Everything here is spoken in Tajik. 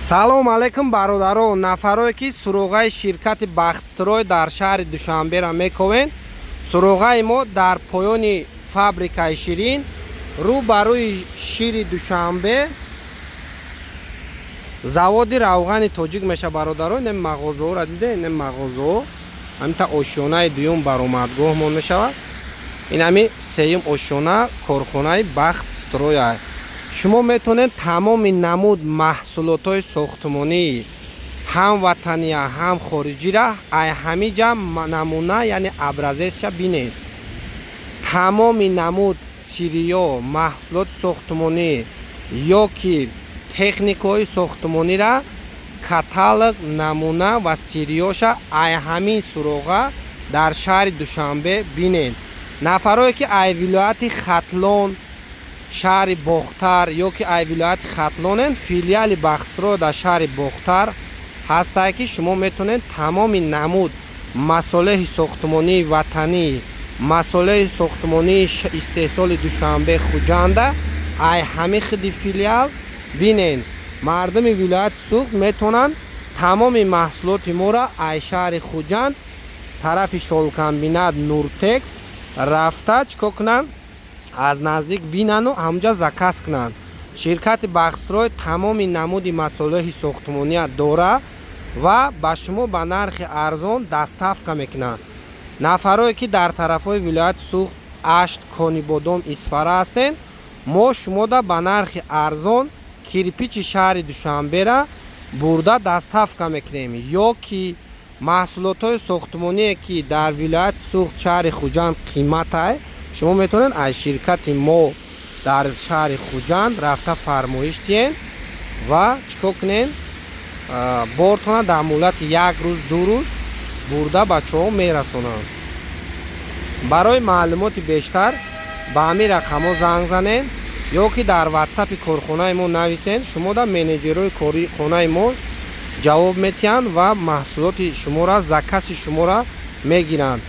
Салом алейкум, бародарон! Нафарое, ки суроғаи ширкати «Бахтстрой» дар шаҳри Душанбера мековен, суроғаи мо дар поёни фабрикаи ширин, рӯ ба рӯи шири Душанбе, заводи равғани тоҷик меша. Бародарон, ин мағозаҳоро диде, ин мағозаҳо, ҳамита ошёнаи дуюм баромадгоҳмон мешавад. Ин ҳами сеюм ошёна корхонаи «Бахтстрой» а. Шумо метавонед тамоми намуд маҳсулотҳои сохтмонӣ, ҳам ватания, ҳам хориҷира, ай ҳамиҷа намуна, яъне образец ша бинед. Тамоми намуд сырьё, маҳсулоти сохтмонӣ ё ки техникаҳои сохтмонира, каталог, намуна ва сырьё ша ай ҳамин суроға дар шаҳри Душанбе бинед. Нафарое, ки ай вилояти Хатлон, шаҳри Бохтар ё ки ай вилояти Хатлонен, филиали «Бахтстрой» дар шаҳри Бохтар ҳастае, ки шумо метавонед тамоми намуд масолеҳи сохтмонии ватанӣ, масолеҳи сохтмонии истеҳсоли Душанбе, Хуҷанда ай ҳамин хиди филиал бинед. Мардуми вилояти Суғд метавонанд тамоми маҳсулоти моро ай шаҳри Хуҷанд, тарафи шолкомбинат, Нуртекс рафта, чӣ кор кунанд? Аз наздик бинану ҳамҷа заказ кунанд. Ширкати «Бахтстрой» тамоми намуди масолеҳи сохтмония дора ва ба шумо ба нархи арзон доставка мекунанд. Нафарое, ки дар тарафҳои вилояти Суғд, Ашт, Конибодом, Исфара ҳастед, мо шумода ба нархи арзон кирпичи шаҳри Душанбера бурда доставка мекунем ё ки маҳсулотҳои сохтмоние, ки дар вилояти Суғд, шаҳри Хуҷанд қиматай, шумо метавонед аз ширкати мо дар шаҳри Хуҷанд рафта фармоиш диҳед ва чӣ кор кунед? Бортона дар муҳлати як рӯз, 2 рӯз бурда бачаҳо мерасонанд. Барои маълумоти бештар ба ҳамин рақамҳо занг занед ё ки дар ватсапи корхонаи мо нависед. Шумода менеҷерҳои корхонаи мо ҷавоб метиҳанд ва маҳсулоти шуморо, заказ и шуморо мегиранд.